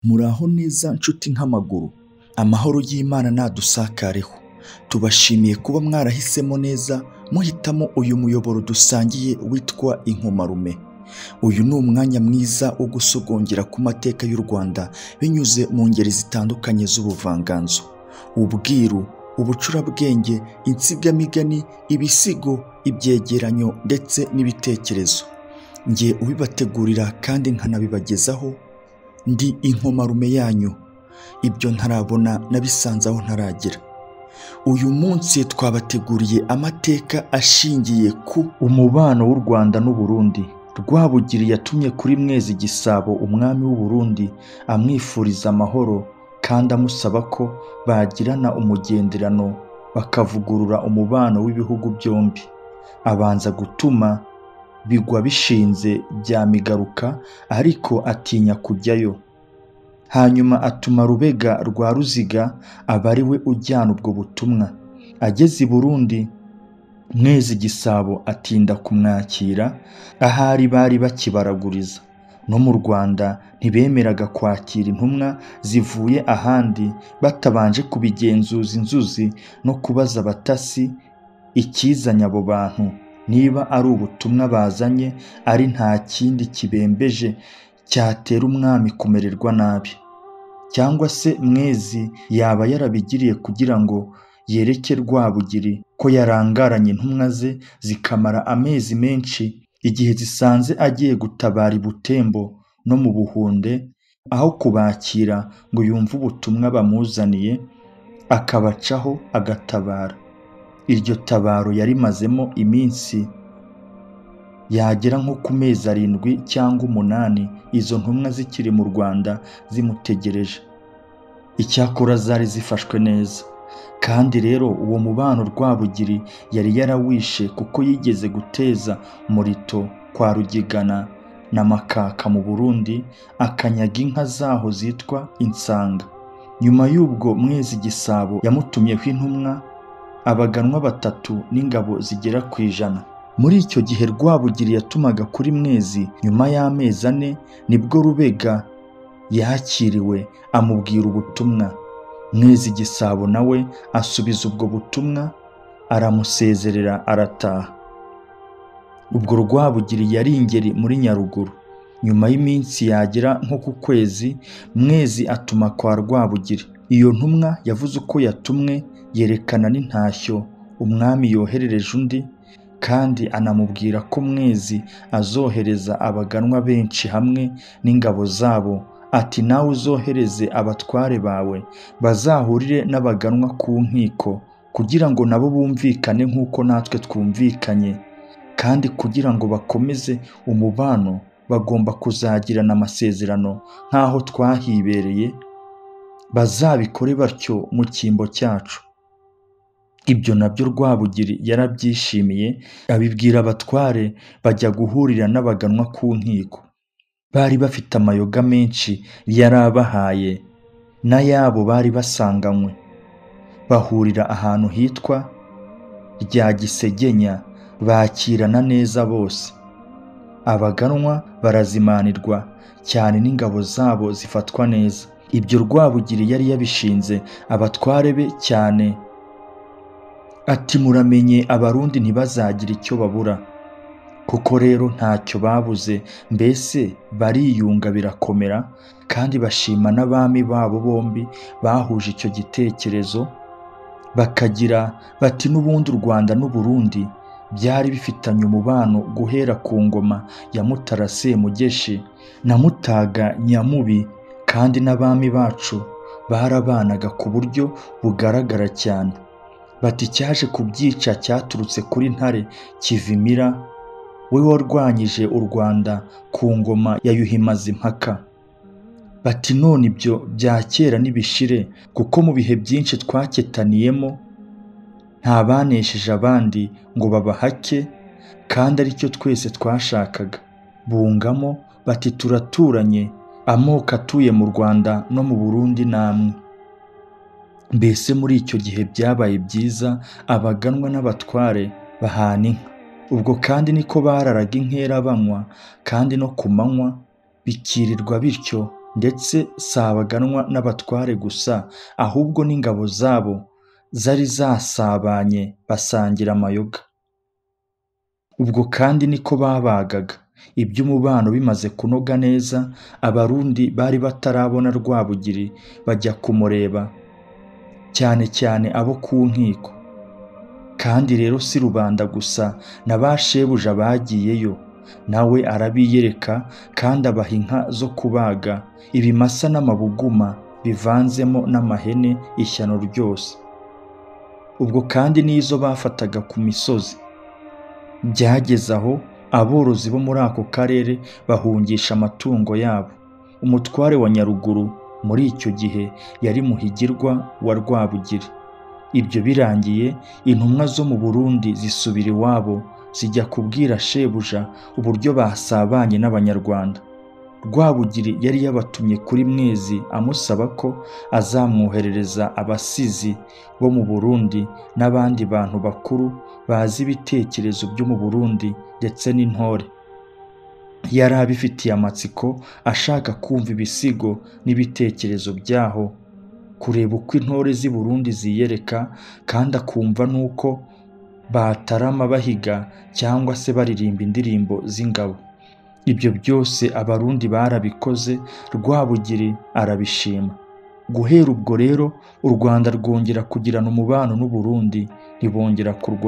Muraho neza nshuti nk'amaguru, amahoro y'Imana nadusakareho. Tubashimiye kuba mwarahisemo neza muhitamo uyu muyoboro dusangiye witwa Inkomarume. Uyu ni umwanya mwiza wo gusogongera ku mateka y'u Rwanda binyuze mu ngeri zitandukanye z'ubuvanganzo, ubwiru, ubucurabwenge, insigamigani, ibisigo, ibyegeranyo ndetse n'ibitekerezo. Njye ubibategurira kandi nkanabibagezaho ndi Inkomarume yanyu. Ibyo ntarabona nabisanze aho ntaragera. Uyu munsi twabateguriye amateka ashingiye ku umubano w'u Rwanda n'u Burundi. Rwabugiri yatumye kuri Mwezi Gisabo umwami w'u Burundi amwifuriza amahoro kandi amusaba ko bagirana umugenderano bakavugurura umubano w'ibihugu byombi. Abanza gutuma bigwa bishinze bya Migaruka ariko atinya kujyayo. Hanyuma atuma Rubega rwa Ruziga aba ari we ujyana ubwo butumwa. Ageze i Burundi, Mwezi Gisabo atinda kumwakira, ahari bari bakibaraguriza. No mu Rwanda ntibemeraga kwakira intumwa zivuye ahandi batabanje kubigenzuza inzuzi no kubaza abatasi ikizanye abo bantu, niba ari ubutumwa bazanye ari nta kindi kibembeje cyatera umwami kumererwa nabi. Cyangwa se Mwezi yaba yarabigiriye kugira ngo yereke Rwabugiri ko yarangaranye intumwa ze zikamara amezi menshi igihe zisanze agiye gutabara i Butembo no mu Buhunde, aho kubakira ngo yumve ubutumwa bamuzaniye akabacaho agatabara. Iryo tabaro yarimazemo iminsi yagera nko ku mezi 7 cyangwa 8 izo ntumwa zikiri mu Rwanda zimutegereje. Icyakora zari zifashwe neza. Kandi rero uwo mubano Rwabugiri yari yarawishe kuko yigeze guteza Murito kwa Rugigana na Makaka mu Burundi, akanyaga inka zaho zitwa Insanga. Nyuma y'ubwo Mwezi Gisabo yamutumyeho intumwa, abaganwa 3 n'ingabo zigera ku 100. Muri icyo gihe Rwabugiri yatumaga kuri Mwezi nyuma y'amezi 4 nibwo Rubega yakiriwe amubwira ubutumwa. Mwezi Gisabo nawe asubiza ubwo butumwa aramusezerera arataha. Ubwo Rwabugiri yari ingeri muri Nyaruguru. Nyuma y'iminsi yagera nko ku kwezi, Mwezi atuma kwa Rwabugiri. Iyo ntumwa yavuze uko yatumwe, yerekana n'intashyo umwami yoherereje undi, kandi anamubwira ko Mwezi azohereza abaganwa benshi hamwe n'ingabo zabo, ati nawe uzohereze abatware bawe bazahurire n'abaganwa ku nkiko, kugira ngo nabo bumvikane nk'uko natwe twumvikanye, kandi kugira ngo bakomeze umubano bagomba kuzagirana amasezerano nk'aho twahibereye, bazabikore batyo mu cyimbo cyacu. Ibyo nabyo Rwabugiri yarabyishimiye, abibwira abatware bajya guhurira n'abaganwa ku nkiko. Bari bafite amayoga menshi yarabahaye n'ayabo bari basanganywe. Bahurira ahantu hitwa rya Gisegenya, bakirana neza bose. Abaganwa barazimanirwa cyane n'ingabo zabo zifatwa neza. Ibyo Rwabugiri yari yabishinze abatware be cyane, ati muramenye Abarundi ntibazagira icyo babura. Koko rero ntacyo babuze, mbese bariyunga birakomera, kandi bashima n'abami babo bombi bahuje icyo gitekerezo, bakagira bati n'ubundi u Rwanda n'u Burundi byari bifitanye umubano guhera ku ngoma ya Mutara Semugeshi na Mutaga Nyamubi, kandi n'abami bacu barabanaga ku buryo bugaragara cyane. Bati cyaje kubyica cyaturutse kuri Ntare Kivimira, we warwanyije u Rwanda ku ngoma ya Yuhi Mazimpaka. Bati none ibyo bya kera nibishire, kuko mu bihe byinshi twaketaniyemo nta banesheje abandi ngo babahake, kandi aricyo twese twashakaga. Bungamo bati turaturanye, amoko atuye mu Rwanda no mu Burundi namwe. Mbese muri icyo gihe byabaye byiza, abaganwa n'abatware bahana inka. Ubwo kandi niko bararaga inkera banywa, kandi no ku manywa bikirirwa bityo Ndetse si abaganwa n'abatware gusa, ahubwo n'ingabo zabo zari zasabanye basangira amayoga. Ubwo kandi niko babagaga. Iby'umubano bimaze kunoga neza, Abarundi bari batarabona Rwabugiri bajya kumureba, cyane cyane abo ku nkiko. Kandi rero si rubanda gusa, na ba shebuja bagiyeyo, nawe arabiyereka kandi abaha inka zo kubaga, ibimasa n'amabuguma bivanzemo n'amahene ishyano ryose. Ubwo kandi n'izo bafataga ku misozi. Byageze aho aborozi bo muri ako karere bahungisha amatungo yabo. Umutware wa Nyaruguru muri icyo gihe yari Muhigirwa wa Rwabugiri. Ibyo birangiye, intumwa zo mu Burundi zisubira iwabo, zijya kubwira shebuja uburyo basabanye n'Abanyarwanda. Rwabugiri yari yabatumye kuri Mwezi amusaba ko azamwoherereza abasizi bo mu Burundi n'abandi bantu bakuru bazi ibitekerezo byo mu Burundi ndetse n'intore. Yari abifitiye amatsiko, ashaka kumva ibisigo n'ibitekerezo byaho, kureba uko intore z'i Burundi ziyereka, kandi akumva n'uko batarama bahiga cyangwa se baririmba indirimbo z'ingabo. Ibyo byose Abarundi barabikoze, Rwabugiri arabishima. Guhera ubwo rero u Rwanda rwongera kugirana umubano n'u Burundi, ntibongera kurwana.